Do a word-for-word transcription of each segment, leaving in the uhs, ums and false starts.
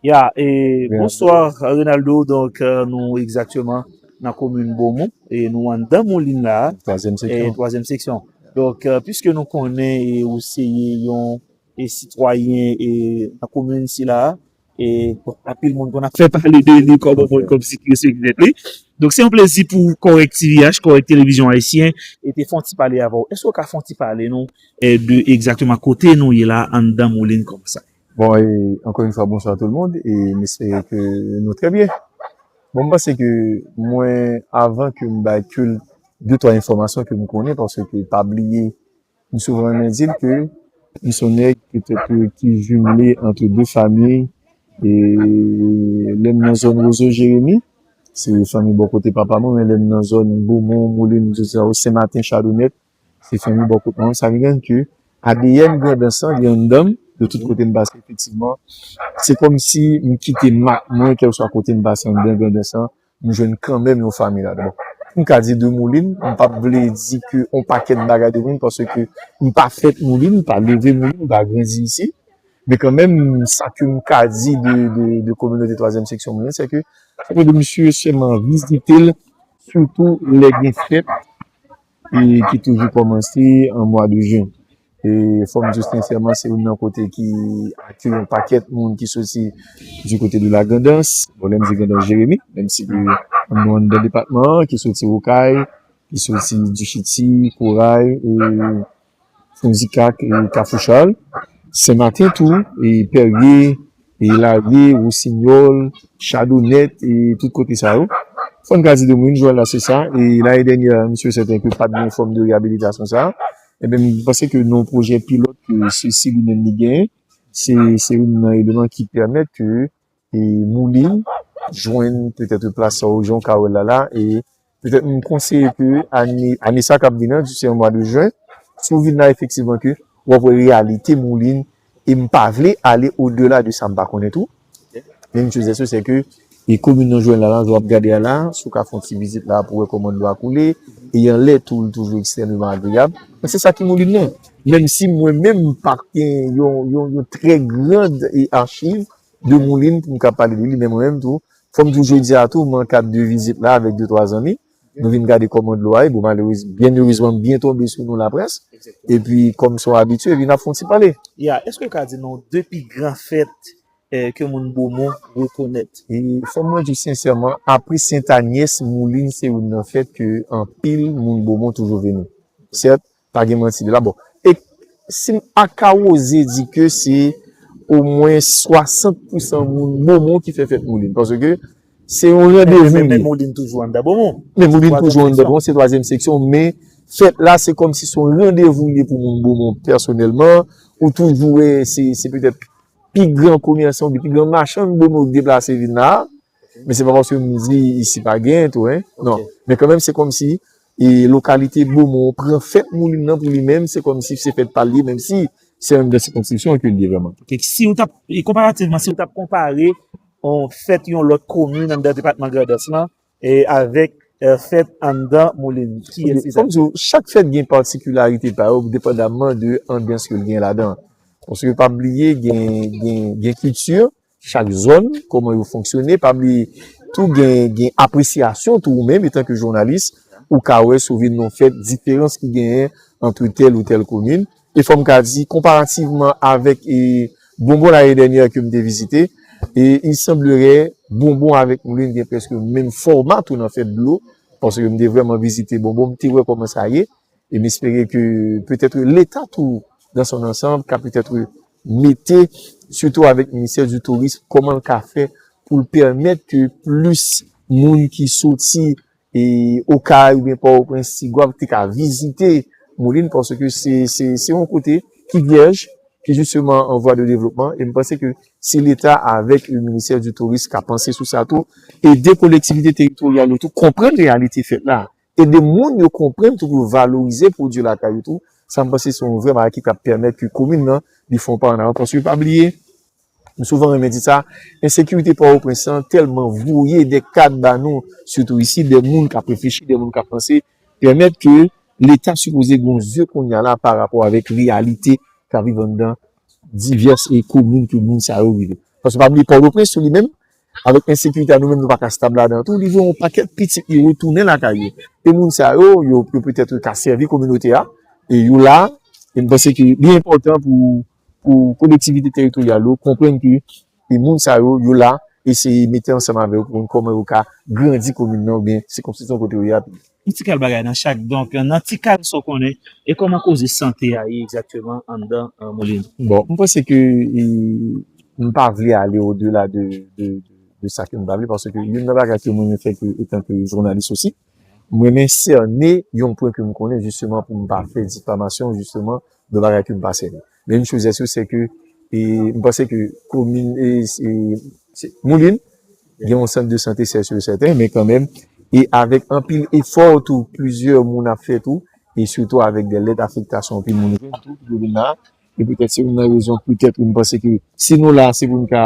Ya, e, bonswa, Renaldo. Donk, euh, nou egzakteman nan komin Bomon, e nou anndan Moulin la, twazyèm seksyon. Twazyèm seksyon. Donk, euh, piske nou konnen e ou se yon e sitwayen e nan komin sila, e bon, anpil moun konn ap fè pale de li kòm yon moun kòm si ki respekte tèt li. Donk, se yon plezi pou Kòrèk T V H, Kòrèk Televizyon Ayisyen, e te fè yon ti pale avè w. Èske w ka fè yon ti pale nou e de egzakteman kote nou ye la anndan Moulin kòm sa? Bon, e, encore une fois, bonsoir tout le monde, e m espere ke nou trè byen. Bon, m panse ke mwen, avan ke m bay kèk de twa enfòmasyon ke m konnen, paske pa bliye, m souvan renmen di l ke m se yon nèg petèt ki jimle ant de fanmi, e lè m nan zòn Wozo Jeremi, se fanmi bò kote papa mwen, men lè m nan zòn Bomon, Moulin, m di sa, Sen Maten, Chadonèt, se fanmi bò kote mwen, sa vin ke A D N Grandans lan, li anndan m, de tout kote m pase, efektivman. Se kòmsi m kite mak mwen, kèlkeswa kote m pase anndan Grandans lan, m jwenn kanmenm yon fanmi ladan. Bon, m ka di de Moulin, m p ap vle di ke yon pakèt bagay de Moulin, paske m pa fèt Moulin, m pa leve Moulin, m pa grandi isi. Men kanmenm, sa ke m ka di de, de, de kominote twazyèm seksyon Moulin, se ke sa fè de misye sèlman vizite l, sitou lè gen fèt, e ki toujou kòmanse an mwa de jen. E fò m di w sensèman, se youn nan kote ki akeyi yon pakèt moun ki soti du côté de la Grandans. Bon, lè m di Grandans, Jeremi, menm si ke nou anndan depatman an, ki soti Okay, ki soti Dichiti, Koray, e Fonzikak, e Kafou Chal, Sen Maten tou, e Pèrye, e Larye, Wosinyòl, Chadonèt, e tout kote sa yo. Fò n ka di de moun, jwè la se sa, e lane dènyè, m si sèten ke pa t gen fòm de reyabilitasyon sa. Ebyen, m panse ke nan yon pwojè pilòt ke se, se li menm li genyen, se, se youn nan eleman ki pèmèt ke e Moulin jwenn petèt plas sa w jan w ka wè l la la, e petèt m konseye ke ane, ane sa k ap vin an, se an mwa de jen, si w vin la efektivman ke w ap wè reyalite Moulin, e m pa vle ale odela de sa m pa konnen tou. Men m sou se ke e komin nan jwenn la la, jan w ap gade a la, si w ka fè yon ti vizit la pou wè kòman dlo a koule, e anlè tou, l toujou ekstrèmeman agreyab. Men se sa ki Moulin nan. Menm si mwen menm m pa gen yon, yon, yon trè grand e achiv, de Moulin pou m ka pale de li, men mwen menm tou, fò m di w jodi a tou, m an kad de vizit la avèk de twa zanmi. Nou vin gade kòman dlo a ye. Bon, malerez, byen erezman, m byen tonbe sou nou laprès. Epi, kòm se yon abitye, epi n ap fè yon ti pale. Ya, èske w ka di nou de pi gran fèt, eh, ke moun Bomon rekonèt? E fò mwen di w sensèman, apre Sentanyès, Moulin se youn nan fèt ke anpil moun Bomon toujou vini. Sèt, pa gen manti de la. Bon, e si m a ka oze di ke se omwen swasant pousan moun Bomon ki fè fèt Moulin. Paske se yon randevou li ye. Men Moulin toujou anndan Bomon. Men Moulin toujou anndan Bomon, se twazyèm seksyon, men fèt la, se kòmsi se yon randevou li ye pou moun Bomon pèsonèlman, ou toujou wè, se, se petèt pi gran komèsan oubyen pi gran machann Bomon ki deplase vin la. Men se pa paske m di isi pa gen tou, en. Non. Men kanmenm, se kòmsi e lokalite Bomon pran fèt Moulin nan pou li menm, se kòmsi se fèt pa l li ye, menm si se anndan sikonskripsyon ke l ye vrèman. Ok, si w t ap, e konparativman, si w t ap konpare yon fèt yon lòt komin anndan depatman Grandans lan, e avèk, eh, fèt anndan Moulin, kiyès ki sa? Kòm di w, chak fèt gen patikilarite pa yo, depandamman de anbyans ke l gen ladan. Paske pa bliye, gen, gen, gen kilti, chak zòn, kòman yo fonksyone. Pa bliye tou gen, gen apresyasyon tou ou menm, etan ke jounalis, ou ka wè si w vin nan yon fèt, diferans ki genyen ant tèl ou tèl komin. E fò m ka di, konparativman avèk, e, Bonbon lane dènyè ke m te vizite, e il semblerait Bonbon avèk Moulin gen prèske menm fòma tou nan fèt dlo, paske m te vrèman vizite Bonbon, m te wè kòman sa ye. E m espere ke petèt Leta tou, dans son ensemble, ka petèt mete, sitou avèk Ministè di Touris, kòman l ka fè pou l pèmèt ke plis moun ki soti, e, Okay oubyen Pòtoprens, Tigwav, te ka vizite Moulin, paske se, se, se yon kote ki vyèj, ki jisteman an vwa de devlopman, e m panse ke si Leta avèk Ministè di Touris ka panse sou sa tou, ede kolektivite teritoryal yo tou konprann reyalite fèt la, ede moun yo konprann tou pou yo valorize pwodui lakay yo tou. Sa m panse se yon vrè bagay ki ka pèmèt ke komin nan li fè yon pa an avan. Paske pa bliye, m souvan renmen di sa, ensekirite Pòtoprens lan tèlman voye de kad ba nou, sitou isi, de moun k ap reflechi, de moun k ap panse, pèmèt ke Leta sipoze gen yon zye kounye a la pa rapò avèk reyalite k ap viv anndan divyès e komin ke moun sa yo rive. Paske pa bliye Pòtoprens tou li menm, avèk ensekirite a nou menm nou pa ka stab ladan tou, li voye yon pakèt pitit li retounen lakay yo. E moun sa yo, yo, yo petèt ka sèvi kominote a, e yo la, e m panse ke li enpòtan pou, pou kolektivite teritoryal yo konprann ke e moun sa yo, yo la, eseye mete ansanm avè yo pou konn kòman yo ka grandi komin nan oubyen sikonskripsyon kote yo ye a pi byen. Yon ti kal bagay nan chak, donk, nan ti kal sa w konnen, e kòman koze sante a ye egzakteman anndan, eh, Moulin? Bon, m panse ke, e, m pa vle ale odela de, de, de, de sa ke m pa vle, paske youn nan bagay ke mwen fè ke, etan ke jounalis osi, mwen renmen sène yon pwen ke m konnen, jisteman, pou m pa fè difamasyon, jisteman, de bagay ke m pa sène. Men yon choz è si, se ke, e, m panse ke komin, e, e, se, Moulin, gen yon sant de sante, se sur sèten, men kanmenm, e avèk anpil efò tou, plizyè moun ap fè tou, e sitou avèk de lèt afektasyon, anpil moun jwenn tou, ki vin la, e petèt se youn nan rezon, petèt, m panse ke si nou la, se pou n ka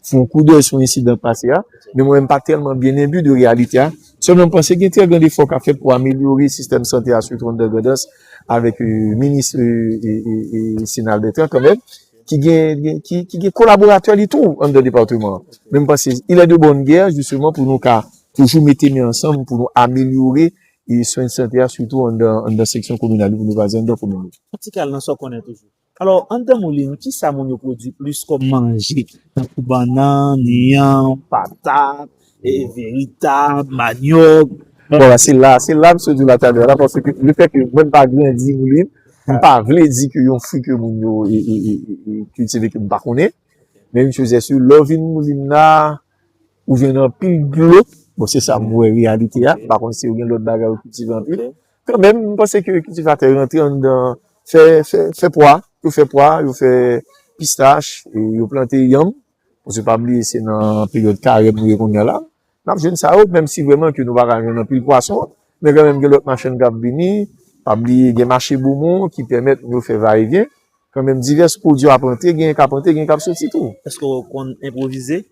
fè yon koudèy sou ensidan k pase a, men mwen menm pa tèlman byen enbi de reyalite a. Sèlman m panse gen trè grand efò k ap fèt pou amelyore sistèm sante a, sitou anndan Grandans, avèk, e, minis, e, e, e, e Sinal Bertrand kanmenm, ki gen, gen, ki, ki gen kolaboratè li tou anndan depatman an. Men m panse, il est de bonne guerre, jisteman, pou nou ka toujou mete men ansanm, pou nou amelyore, e, swen sante a, sitou anndan, anndan seksyon kominal yo, pou nou baze anndan komin yo. Yon ti kal nan sa w konnen toujou. Alò, anndan Moulin, kisa moun yo pwodui plis kòm manje? Tankou bannann, yanm, patat, e, veritab, manyòk. Bon, la, se la, se la, m sot di w la talè la, paske le fè ke mwen m pa grandi Moulin, m pa vle di ke yon fwi ke moun yo, e, e, e, e, e kiltive ke m pa konnen. Men yon choz è si, lè w vin Moulin la, ou jwenn anpil dlo. Bon, se sa m wè reyalite a. M pa konn si yo gen lòt bagay yo kiltive anpil. Kanmenm, m panse ke kiltivatè yo rantre anndan, fè, fè, fè pwa. Yo fè pwa, yo fè pistach, e yo plante yanm. Paske pa bliye, se nan peryòd karèm nou ye kounye a la. N ap jwenn sa yo, menm si vrèman ke nou pa ka jwenn anpil pwason, men kanmenm gen lòt machann k ap vini. Pa bliye, gen mache Bomon ki pèmèt nou fè va e vyen. Kanmenm divès pwodui ap rantre, genyen k ap rantre, genyen k ap soti tou. Èske w konn enpwovize?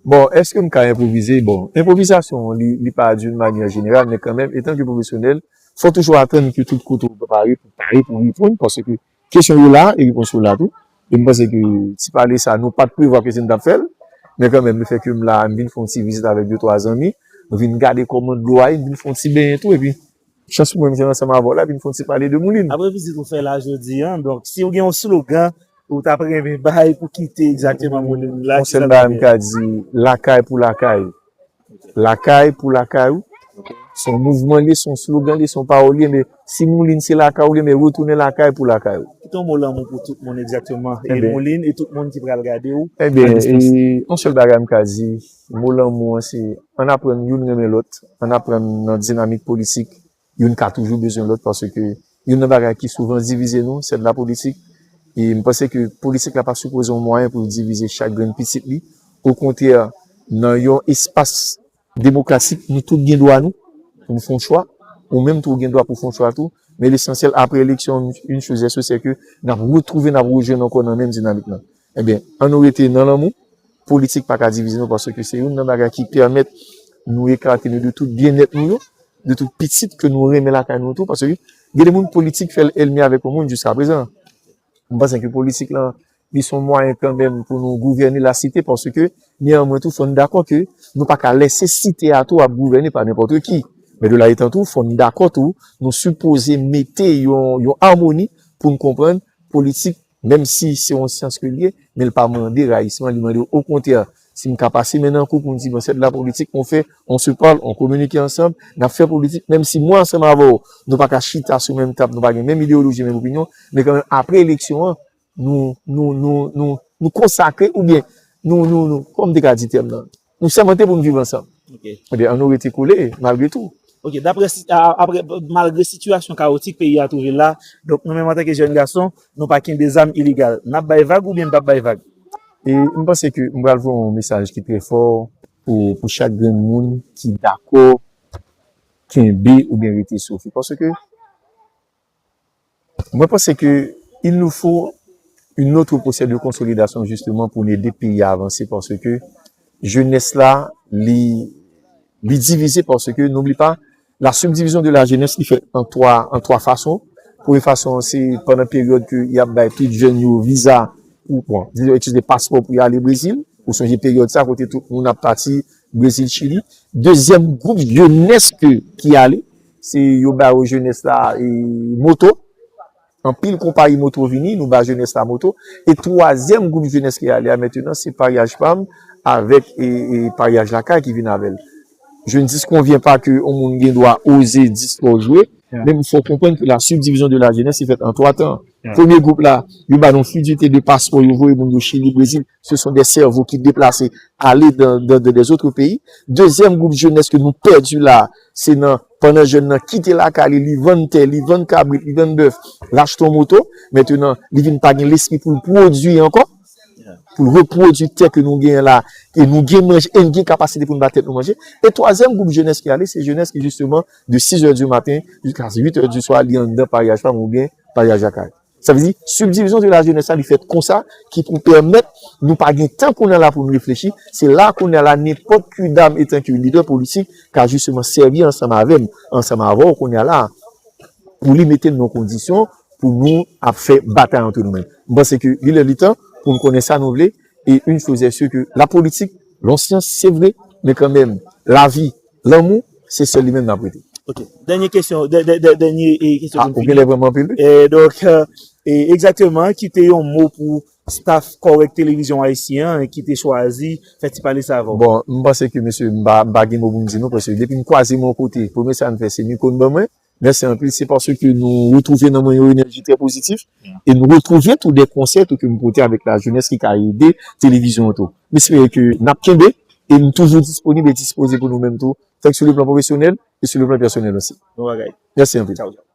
Bon, èske m ka enpwovize? Bon, enpwovizasyon, li, li pa d'une manière générale, men kanmenm, etan ke pwofesyonèl, fò toujou atann ke tout kote w pare pou, pare pou reponn, paske kesyon yo la, e repons yo la tou. E m panse ke ti pale sa, nou pa t prevwa ke se n t ap fè l, men kanmenm, le fè ke m la, m vin fè yon ti vizit avèk de twa zanmi, nou vin gade kòman dlo a ye, m vin fè yon ti benyen tou, epi chans pou mwen, m jwenn ansanm avè w la, epi n fè yon ti pale de Moulin. Apre vizit ou fè la jodi a, donk, si w gen yon slogan ou t ap renmen bay pou kite egzakteman Moulin la, yon sèl bagay m ka di, lakay pou lakay. Lakay pou lakay ou. Se yon mouvman li ye, se yon slogan li ye, se yon pawòl li ye, men si Moulin se lakay ou li ye, men retounen lakay pou lakay ou. Kite yon mo lanmou pou tout moun egzakteman, e Moulin, e tout moun ki pral gade w. Ebyen, e, yon sèl bagay m ka di, mo lanmou an, se ann aprann youn renmen lòt, ann aprann nan dinamik politik, youn ka toujou bezwen lòt, paske youn nan bagay ki souvan divize nou, se de la politik. E m panse ke politik la pa sipoze yon mwayen pou l divize chak grenn pitit li. Okontrè, nan yon espas demokratik, nou tout gen dwa nou pou n fè yon chwa. Ou menm tou, ou gen dwa pou w fè yon chwa tou. Men lesansyèl, apre eleksyon, yon choz è si, se ke n ap retwouve, n ap rejwenn ankò nan menm dinamik lan. Ebyen, ann nou rete nan lanmou. Politik pa ka divize nou, paske se youn nan bagay ki pèmèt nou eklate nou de tout byennèt nou yo, de tout pitit ke nou renmen lakay nou tou, paske gen de moun politik fè l ènmi avèk yon moun jiska prezan. M panse ke politik lan, li se yon mwayen kanmenm pou nou gouvène lasite, paske, neyanmwen tou, fò n dakò ke nou pa ka lèse site a tou ap gouvène pa nenpòt ki. Men de la etan tou, fò n dakò tou, nou sipoze mete yon, yon amoni pou n konprann politik, menm si se yon syans ke l ye, men l pa mande rayisman, li mande okontrè, si m ka pase men nan kou pou m di, bon, se de la politik, on fait, on se parle, on communique ensemble, n ap fè politik, menm si mwen ansanm avè w, nou pa ka chita sou menm tab, nou pa gen menm ideyoloji, menm opinyon, men kanmenm, apre eleksyon an, nou, nou, nou, nou, nou konsakre, oubyen, nou, nou, nou, kòman m te ka di tèm nan? Nou sèmante pou n viv ansanm. Ok. Ebyen, ann nou rete kole, malgre tou. Ok, daprè si-, a-, apre, malgre sitiyasyon kawotik peyi a twouve l la, donk nou menm antanke jèn gason, nou pa kenbe zam ilegal. N ap bay vag oubyen n p ap bay vag? E m panse ke m pral voye yon mesaj ki trè fò pou, pou chak grenn moun ki dakò kenbe oubyen rete sofe. Paske mwen panse ke il nous faut une autre procès de consolidation justement pou n ede peyi a avanse, paske jenès la, li, li divize, paske n'oublie pas, la subdivision de la jeunesse, li fèt an twa, an twa fason. Premye fason an, se pandan peryòd ke y ap bay tout jèn yo viza, ou, bon, viza, eskize, paspò pou y ale Brezil. Ou sonje peryòd sa kote tout moun ap pati Brezil, Chili. Dezyèm gwoup jenès ke, ki ale, se yo ba yo jenès la e, moto. Anpil konpayi moto vini, nou ba jenès la moto. E twazyèm gwoup jenès ki ale a mentenan, se paryaj pa m avèk e, e paryaj lakay ki vin avè l. Je ne disconviens pas ke yon moun gen dwa oze di spò jwe, men fò konprann ke la subdivision de la jeunesse se fèt an twa tan. Premye gwoup la, yo ba nou fluidité de paspò, yo voye moun yo Chili, Brezil, ce sont des cerveaux ki deplase, ale dans, dans, dans des autres pays. Dezyèm gwoup jenès ke nou pèdi la, se nan, pandan jèn nan kite lakay li, li vann tè, li vann kabrit, li vann bèf, l achte yon moto, mentenan, li vin pa gen lespri pou l pwodui ankò, pou l repwodui tè ke nou genyen la, e nou gen manje, e n gen kapasite pou n ba tèt nou manje. E twazyèm gwoup jenès ki ale, se jenès ki jisteman de sis è di maten jiska uit è di swa, li anndan paryaj pa m oubyen paryaj lakay. Sa vle di, subdivision de la jeunesse la, li fèt konsa, ki pou pèmèt nou pa gen tan kounye a la pou nou reflechi. Se la kounye a la, nenpòt ki dam etan ke lidè politik ka jisteman sèvi ansanm avè m, ansanm avè w kounye a la, pou li mete n nan kondisyon pou nou ap fè batay antre nou menm. M panse ke li lè li tan pou n konnen sa nou vle, e une chose est sûre ke la politik, l on syans, se vre, men kanmenm, lavi, lanmou, se sèl li menm n ap rete. Ok. Dènye kesyon, dè- dè- dè- dènye e, kesyon Ah, pou ou fini. Genlè vrèman anpil, wi. E, donk, e, e, egzakteman, kite yon mo pou staff kòrèk televizyon ayisyen an ki te chwazi fè ti pale sa avè w. Bon, m panse ke, mesye, m pa, m pa gen mo pou m di nou, paske depi m kwaze m yon kote, premye sa n fè, se mikwo n ban mwen. Mèsi anpil, se paske nou retwouve nan mwen yon enèji trè pozitif, e nou retwouve tou de konsèy tou ke m pote avèk la jeunesse ki ka ede televizyon an tou. M espere ke n ap kenbe, e m toujou disponib e dispoze pou nou menm tou, tank sou le plan pwofesyonèl e sou le plan pèsonèl osi. Bon bagay. Mèsi anpil. Tchao, tchao.